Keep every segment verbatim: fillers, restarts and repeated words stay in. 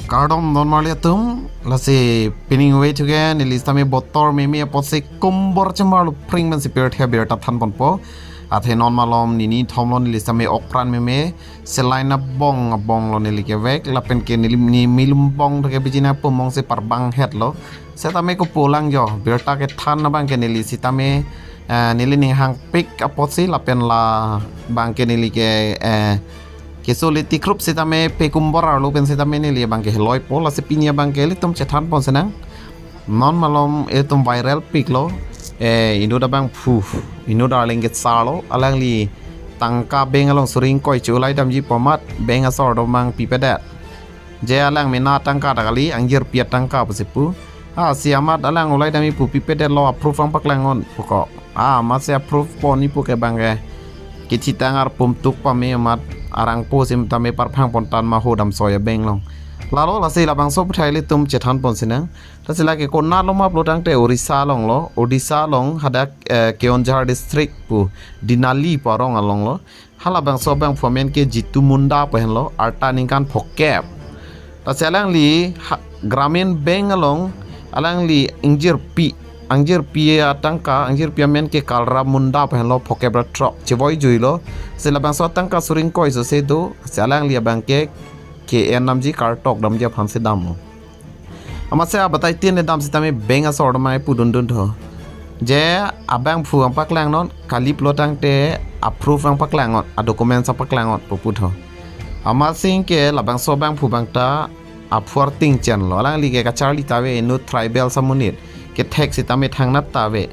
Kardom don marli atum, lasi pining wait again, neli sitame botor meme apotsi kumbor chemar lo pring man si pirthe birta than ponpo. Athe non malom nini thom lo neli sitame okpran meme, selain abong abong lo neli kevek, lapen ke neli ni milum bong thake bijina pumong si parbang het lo. Setame ko pulang jo, birta kethan abang ke neli sitame, eh, neli ning hangpik apotsi lapen labang ke neli ke, eh, keso liti krup sitame pe kumbor arlo pen sitame neli abang ke heloi po, lasi pini abang ke ilitum chethan pon sinang. Non malom ilitum viral pik lo, eh, inut abangphu, inut arleng kechar lo, alangli tangka bank along suri ingkoi chulai damji pu amat bank asor do mang pipedet. Je alang mena tangka ta kali, angjirpi atangka pusi pu. Ha, si amat alang ulai damji pu pipedetlo, a-proof nangpaklang non pu ko. Ah, amatsi a-proof ponji pu ke abang ke. Kethitang arpum tuk pame amat arangpo sitame parphang pontan ma ho damsoi a-bank along. Lalo lasi labangso aputhak ilitum chethan pon sinang. Lasi lake konat lo ma pulo tangte Odisha along lo, Odisha along hadak, eh, Keonjhar district pu Dinali pu arong along lo. Halabangso abangphu amen ke Jitu Munda pu henlo, arta ningkan phokep. Lasi alangli ha, Gramin Bank along alangli ingjirpi, angjirpi atangka, angjirpi amen ke Kalra Munda pu henlo, phokep ra throk chevoi jui lo. Lasi labangso atangka suri ingkoi sose do, lasi alangli abang ke ke-en damji, kartok damji aphan si damlo. Amatsi abatai tin ne dam sitame bank asor do mai pudun dun tho. Je abangphu nangpaklang non, kali pulo tangte a-proof nangpaklang non, a-documents nangpaklang non pu pu tho. Amatsi ke labangso abangphu abang ta aphu arting chen lo. Alangli ke kacharli ta ave, inut tribal amonit. Kethek sitame thangnat ta ave.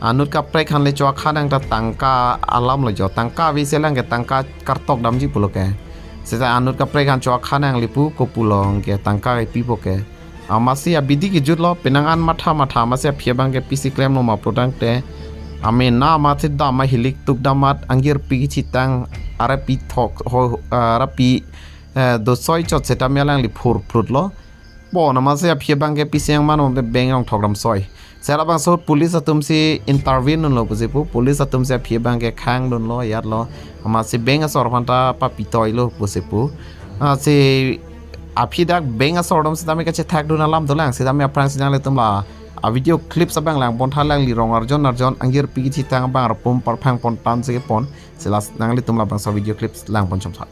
Anut kaprek aphan le cho akha nang ta tangka alam lo jo. Tangka ave si alang ke tangka kartok damji pulo ke. Seta anut kaprek aphan cho akha nangli pu ko pulo ke tangka kepipo ke. Amatsi abidi kejut lo, penang an matha matha amatsi aphi abang ke pisi klem lo ma pulo tangte. Amena amatsi dam ahilik tuk dam amat angjirpi kethitang arapi thok ho, arapi, eh, dosoi chot seta me alangli phur phrut lo. Pon amatsi aphi abang ke pisi yang mano te bank along thok damsoi. Seta labangso police atum si intervene dunlo pusi pu, police atum si aphi abang ke khang dunlo, yat lo, amatsi bank asor aphan ta papitoi lo pusi pu. Ah, si aphi dak bank asor atum sitame kachethak dun alam dolang, sitame aphrang si nanglitum la a-video clips abang lang pon tha, alangli rong arjon arjon angjirpi kethitang abang arpum parphang pontan si kepon, si lasi nanglitum labangso video clips lang pon chom tha.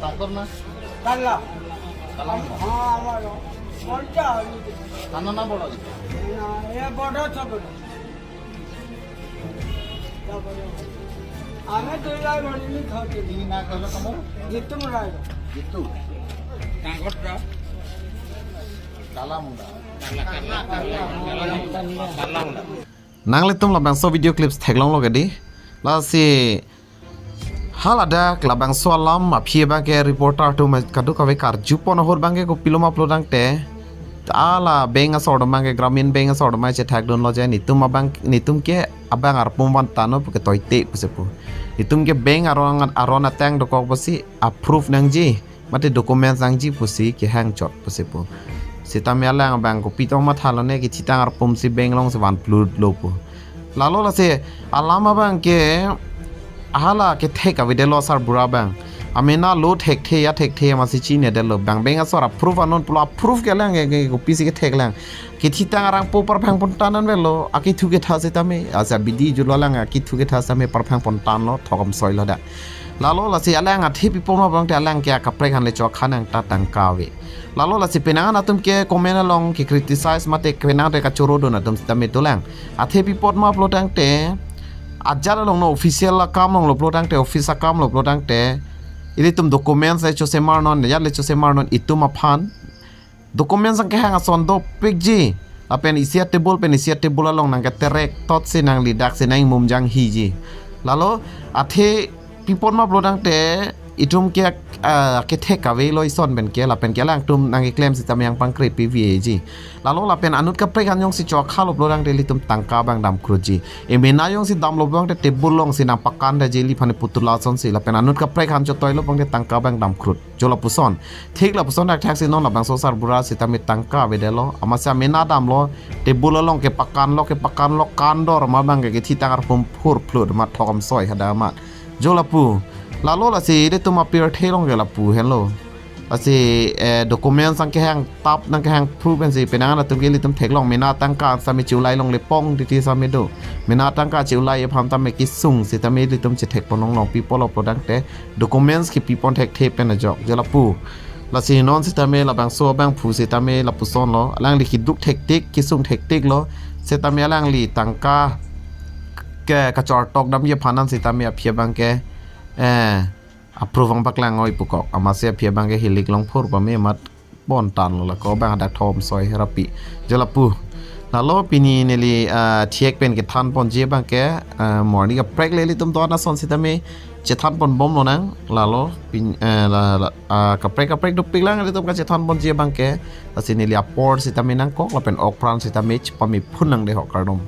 Takor na? Kalla. Kalla mo? হ্যাঁ, আমার মনটা হয়নি। থানা না বড়? না, এ বড় ছোট না। তারপরে আমি দুই ভাই বোন মিলে খাওয়াতে কি দিই। না করলো তোমার? জিতু রায়। জিতু? ডাঙরটা? কালা মুন্ডা। কালা, কালা, কালা, কালা Munda. Nanglitum labangso video clips theklonglo ke di. Lasi haladak labangso alam aphi abang ke reporter atum kadokave karju pon ahut abang ke kopilo ma pulo tangte, hala bank asor atum abang ke, Gramin Bank asor atum abang chethak dunlo je, netum abang, netum ke abang arpum van tano pu ke toite pusi pu. Netum ke bank aron, aron ateng dokok pusi a-proof nangji, mate documents nangji pusi kehang chot pusi pu. Sitame alang abang kopi tong matha lo ne, kethitang arpum si bank along si van plut lo pu. Lalo lasi alam abang ke hala kethek avedetlo asar bura abang. Amena lo thekthe ya thekthe amatsi chinedetlo. Bang bank asor a-proof anon pulo, a-proof ke alang ke, ke kopisi ketheklang. Kethitang arangpo parphang pontan an avelo, akethu ketha sitame, asa bidi julo alang akethu ketha sitame parphang pontan lo, thok damsoi lo dak. Lalo lasi alang athe pipo ma pulo tangte alang ke akaprek aphan le cho akha nang ta tangka ave. Lalo lasi penang an atum ke comment along ke criticize mate penang te kachoro dun atum sitame dolang. Athe pipo ma pulo tangte ajat along no official akam along lo pulo tangte, office akam lo pulo tangte, ilitum documents le chosemar non, yat le chosemar non itum aphan. Documents ang kehang ason dopikji. Lapen isi a-table pen isi a-table along nangketerek tot si nangli dak si nang-imum janghiji. Lalo athe pipo ma pulo tangte Itum ke, ah, kethek kave lo ison pen ke, lapen ke alangtum nangkeklem sitame yang pangkre P V A ji. Lalo lapen anut kaprek an jongsi chokha lo pulo tangte ilitum tangka abang damkrut ji. Emena jongsi damlo abang te table alongsi nangpakan da ji, ili aphan putula asonsi, lapen anut kaprek an chotoi lo abang te tangka abang damkrut. Jo lapuson. Thik lapuson thakthak si non labangso sarbura sitame tangka avedetlo. Amatsi amena damlo, table along kepakan lo, kepakan lo, kandor amat abang ke kethitang arpum phur phlut amat thok amsoi hadak amat. Jo lapu. Lalo lasi ilitum apirthe along ke lapu henlo. Lasi, eh, documents nangkehang tap nangkehang proof pensi penang atum ke ilitum theklong, mena tangka sitame chiulai longle pong titi sitame do. Mena tangka chiulai aphan tame kesung sitame ilitum chethekpon longlong, pi apotlo pulo tangte documents kepipon thekthe pen ajok. Jo lapu. Lasi non sitame labangso abangphu sitame lapuson lo. Alangli keduk thektik, kesung thektik lo. Sitame alangli tangka ke kachortok damji aphan an sitame aphi abang ke, eh, approve abang paklang oi pukok. Amatsi aphi abang ke hilik long phur pame amat bontan lo, lako abang hadak thom soi herapi. Jo lapu. Lalo pini neli, ah, thiek pen kethanponji abang ke, ah, morning kaprek le ilitum do-an ason sitame chethanpon bom lonang. Lalo pin, eh, la, la, ah, kaprek kaprek dopik lang ilitum kachethanponji abang ke. Lasi neli apor sitame nangkok lapen okpran sitame chepame phun nangdehok, kardom.